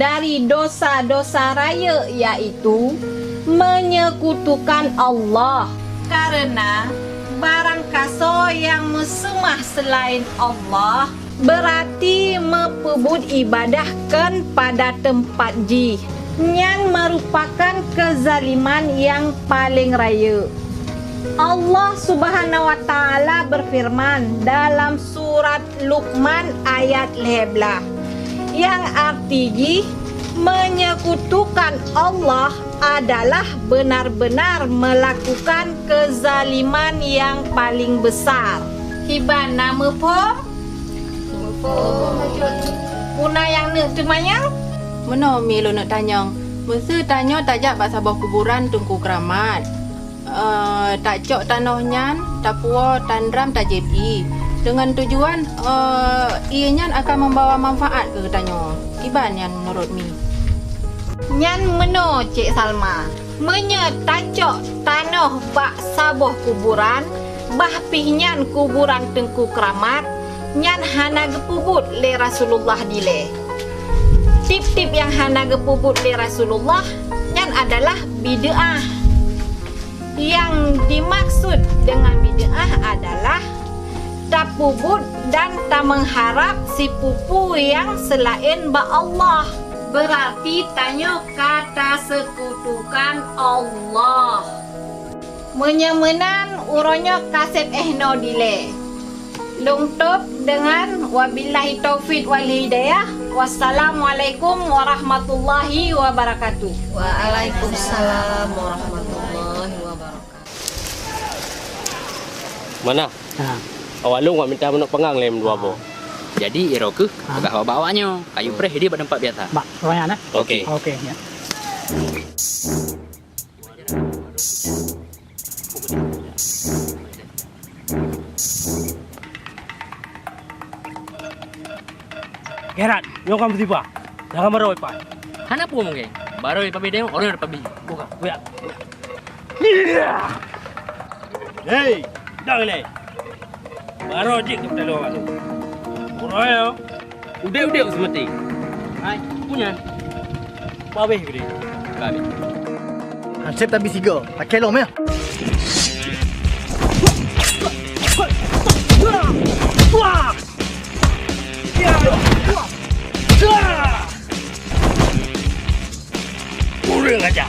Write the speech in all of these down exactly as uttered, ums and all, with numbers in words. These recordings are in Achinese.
dari dosa-dosa rayeuk, yaitu menyekutukan Allah. Karena barang kasoe nyang meuseumah seulaén Allah, beurati meupeubuet iébadah kon pada teumpat jih. Nyan meurupakan keuzaliman nyang paleng rayeuk. Allah Subhanahu wa Ta'ala beufeureuman dalam surat Luqman ayat lhée blaih, nyang arti jih, menyekutukan Allah adalah benar-benar melakukan keuzaliman nyang paleng beusar. Kiban na meuphom? Meuphom. Peue na nyang neuk teumanyong? Meunoe mi lôn neuk tanyong, meuseu tanyoe tajak bak saboh kuburan Teungku Keuramat, eh, tacok tanoh nyan, tapuwoe, tandram, tajieb ié, deungon tujuan, eh, ié nyan akan membawa manfaat keu geutanyoe. Kiban nyan meunurot mi? Nyan meunoe, Cék Salma. Meunyoe tacok tanoh bak saboh kuburan, bah pih nyan kuburan Teungku Keuramat, nyan hana geupeubuet lé Rasulullah dilée. Tieb-tieb nyang hana geupeubuet lé Rasulullah, nyan adalah bid'ah. Nyang dimaksud deungon bid'ah adalah tapeubuet dan tameungharab sipeue-peue nyang seulaén bak Allah. Beurati tanyoe ka taseukutukan Allah. Meunyoe meunan, uroe nyoe ka seb éh noe dilée. Lôn tôb deungon wabillahi taufiq wal hidayah. Wassalamualaikum warahmatullahi wabarakatuh. Waalaikumsalam warahmatullahi wabarakatuh. Mana? Ha. Awak lôn awak minta manok peungang lé dua boh. Jadi, uroe keuh, ha, peugah bak awak nyoe, kayue preh idéh bak teumpat biasa. Bak, roh nyan, eh? Oke. Oke, ya. Gerat, nyoe ka musibah. Jangan baroe ipat. Hana peue mungken. Baroe ipat bideng, orang ipat biji. Buka, buka. Hei, dang ilée. Baroe jeuet keu taloe awak nyoe. Uroe nyoe, udeb-udeb seumeuti. Hai, peue nyan? Babeh geude. Babeh. Hanseb tabi sigoe, lakée lom ya. Ureueng aja.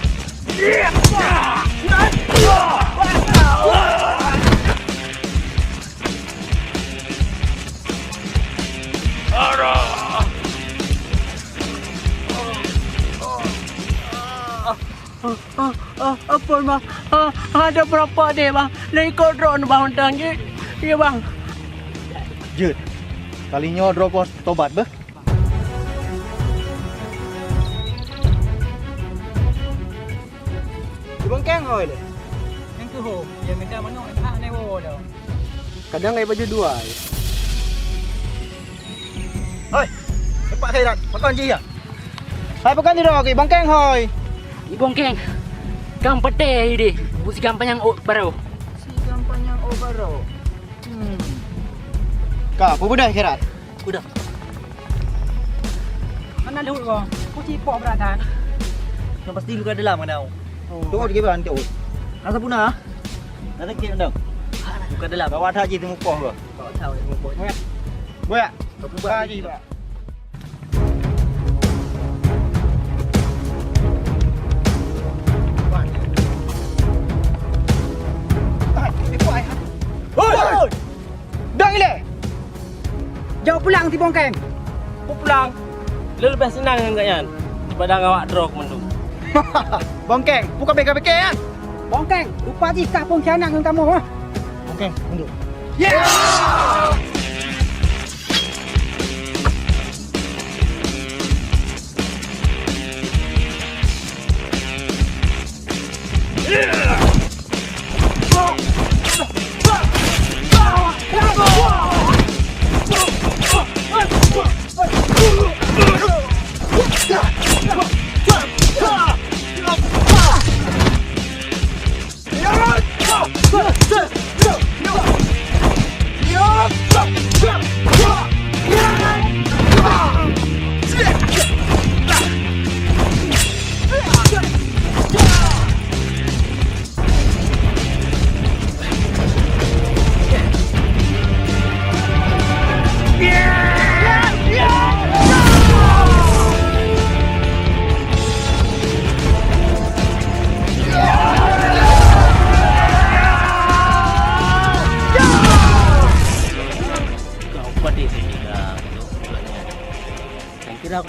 Ah, ah, ah, ampôn, Bang. Ah, ada berapa deh, Bang? Leuko droen, Bang, utang jih. Ya, Bang. Jeuet. Kali nyoe droe boh tobat beuh. Di Bongkeng hôi lé. Nyang keuh ho, ya minta manok hak newo dah. Kadang ai baju dua. Hoi, Pak Khairat, pakon jih ya? Hai, pakon jih dok, Bongkeng hôi. Di Bongkeng. Kang pete deh, bu sigam panyang ôk baro. Sigam panyang ôk baro. Hmm. Ka, peue beudôh Khairat? Udah. Mana lewat kau? Kau cipok beratan. Yang pasti luka dalam kan tau. Oh. Tunggu tiga bulan tunggu. Rasa punah. Rasa kecil dong. Luka dalam. Bawa tak je tunggu poh kau. Bawa tak je tunggu poh. Boyak. Kau buka je, Pak. Hoi! Dang ilée! Jauh pulang si Bongkeng! Ku pulang! Leubeh senang ngon gobnyan daripada ngon awak droe keu mandum. Bongkeng, buka beka-beka nyan! Bongkeng, rupa jih kah pengkhianat ngon kamoe, ha? Bongkeng, mundur. Ya!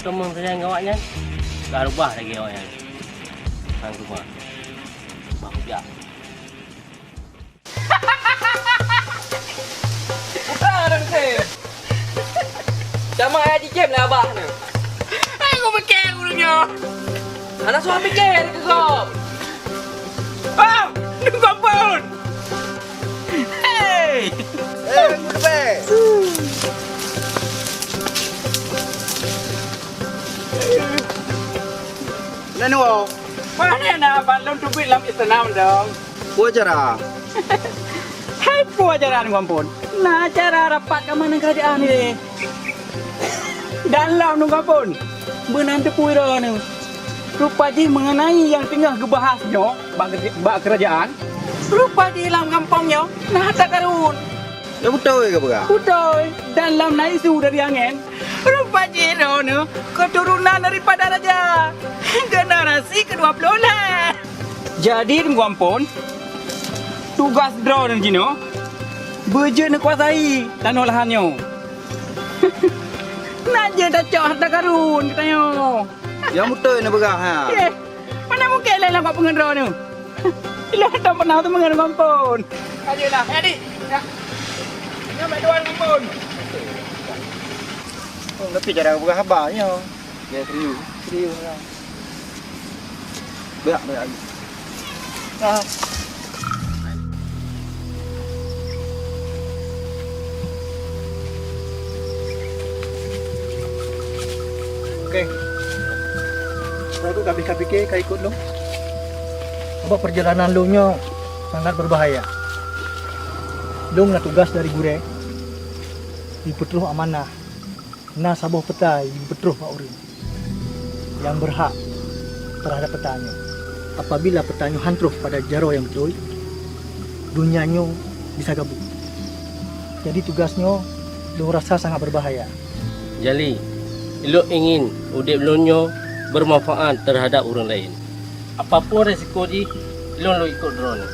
Teuma sayang awak nyan, ka rubah lagèe awak nyan. Sang rubah. Bah kujak. Buka dong, Sam. Sama ya jijém lah abah ni. Hai, aku pikir aku nyoe. Anak suami pikir ke kau? Ah, nunggu ampun. Hei! Eh, nunggu depan. Nanu. Mana na balon teubiet lam istana dong? Peue cara? Hai peue cara nunggu ampun. Na cara rapat keumanang keurajeuen ni. Dan lom nunggu ampun. Meunan teupeu droeneuh. Rupa jih meungenai nyang teungoh geubahas nyoe bak, bak keurajeuen. Rupa jih lam gampông nyoe na hareuta karun. Ya beutôi ka peugah. Beutôi. Dan lom na isu dari angén. Rupa jih droeneuh keuturonan daripada raja. Generasi kedua puluh lhèe. Jadi, Teungku Ampôn, tugaih droeneuh jinoe beujeuet neukuasai tanoh lahan nyoe. Nan jeuet tacok hareuta karun geutanyoe. Nyang beutôi neupeugah, ha. Yeh, mana mungken lé lam bak peungeut droeneuh. Ilôn hana pernah teumeungeut Teungku Ampôn. Ayolah, eh, adik. Ya. Nyoe bak dua Teungku Ampôn. Oh, tapi jarang peugah haba nyoe. Ya, serius. Serius lah. Berak, berak lagi. Ah. Okey. Baru ka habéh ka piké, ka ikot lôn. Sabab peurjalanan lôn nyoe sangat beubahaya. Lôn na tugaih dari gurée, jipeutroh amanah. Na saboh peuta jipeutroh bak ureuëng nyang beurhak teuhadab peuta nyoe. Apabila peuta nyoe han troh pada jaroe nyang beutôi, donya nyoe bisa gabuk. Jadi tugaih nyoe lôn rasa sangat beubahaya. Jali, ulôn ingin udeb lôn nyoe beumanfaat teuhadab ureuëng laén. Apapun resiko jih, lôn lôn ikot droeneuh.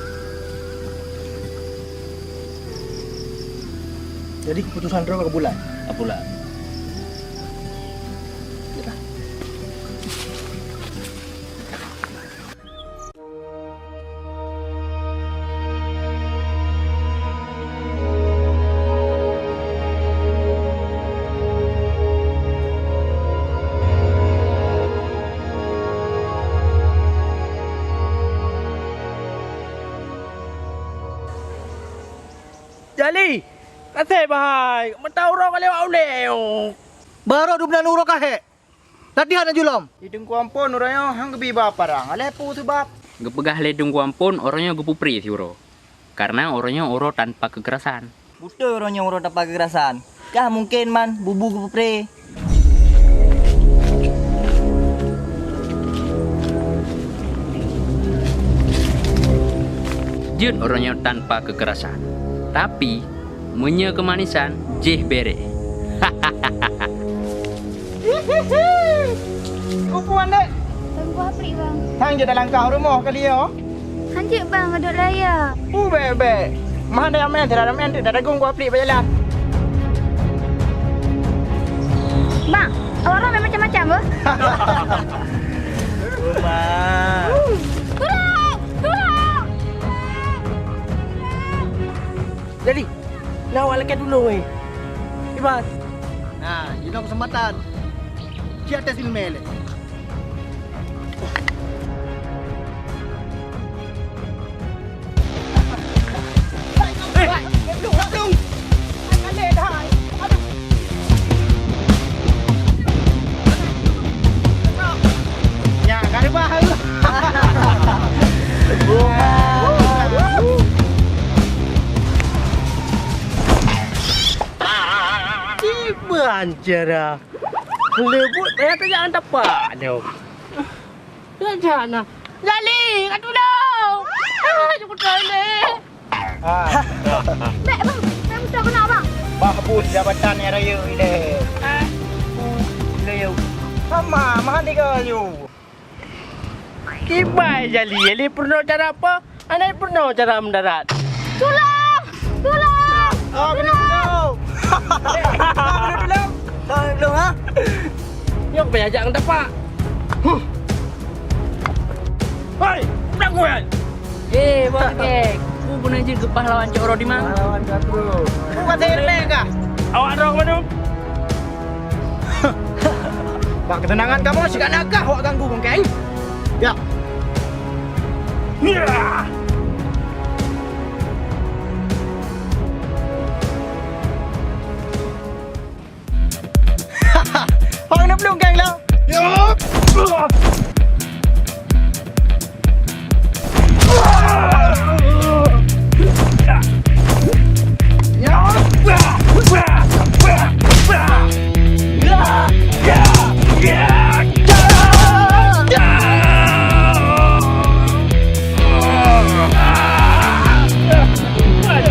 Jadi, keuputosan droe ka bulat? Ka bulat. Yalah. Jali, ka sép bahai, meuta uroe ka lewat ulée. Barô dum nan uroe ka hék. Latihan aju lom. Di Teungku Ampôn uroe nyoe han geubi ba parang. Alah peue seubab? Geupeugah lé Teungku Ampôn uroe nyoe geupeupré siuroe. Karena uroe nyoe uroe tanpa kekerasan. Beutôi uroe nyoe uroe tanpa kekerasan. Kah mungken man bubu geupeupré. Jeuet uroe nyoe tanpa kekerasan. Tapi, meunyoe keumanisan, jih béré. Kupuan dek. Tunggu aplik bang. Tang je dah langkah rumoh kali ya. Hanjeuet bang, aduk laya. Uh, bek, bek. Mah dah main, dah main tu, dah dagung gua aplik bajalan. Bang, awak ramai macam-macam beuh. Uma. Tolong! Tolong! Jadi, na awak lakée tulông weh. Iban. Nah, jinoe keuseumpatan. Siap tes ilmu lé. Nyak ka reubah. Iban cara. Leubut payah tajak ngon tapak nyoe. Tajak na. Jali, ka tulông. Ah, jemput saya ni. Ah. Bek, bang. Bek, betul kena, bang. Bah bus jabatan yang raya ni deh. Ah. Raya. Sama, mahal tiga you. Kibai Jali, Jali peurunoe cara apa? Aneuk peurunoe cara mendarat. Tulông! Tulông! Ah, tulông! Tulông! Tulông, ha? Nyoe payah jak ngon tapak. Huh. Hai, udah kuat. Eh, Bang Jack, ku guna jeuet geupah lawan Cok Rodi mah. Lawan Katro. Ku kata remeh kah? Awak droe kemana? Bak ketenangan kamoe, sikat nakah awak ganggu, Bang Keng. Ya. Ya. Hong neublueng keng lom.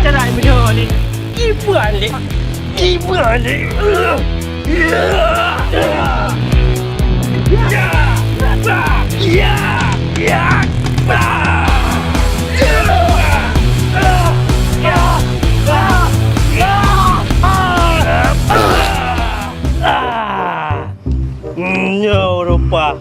Cara beudôh ni. Gibalik. Gibalik. Nyoe rupa.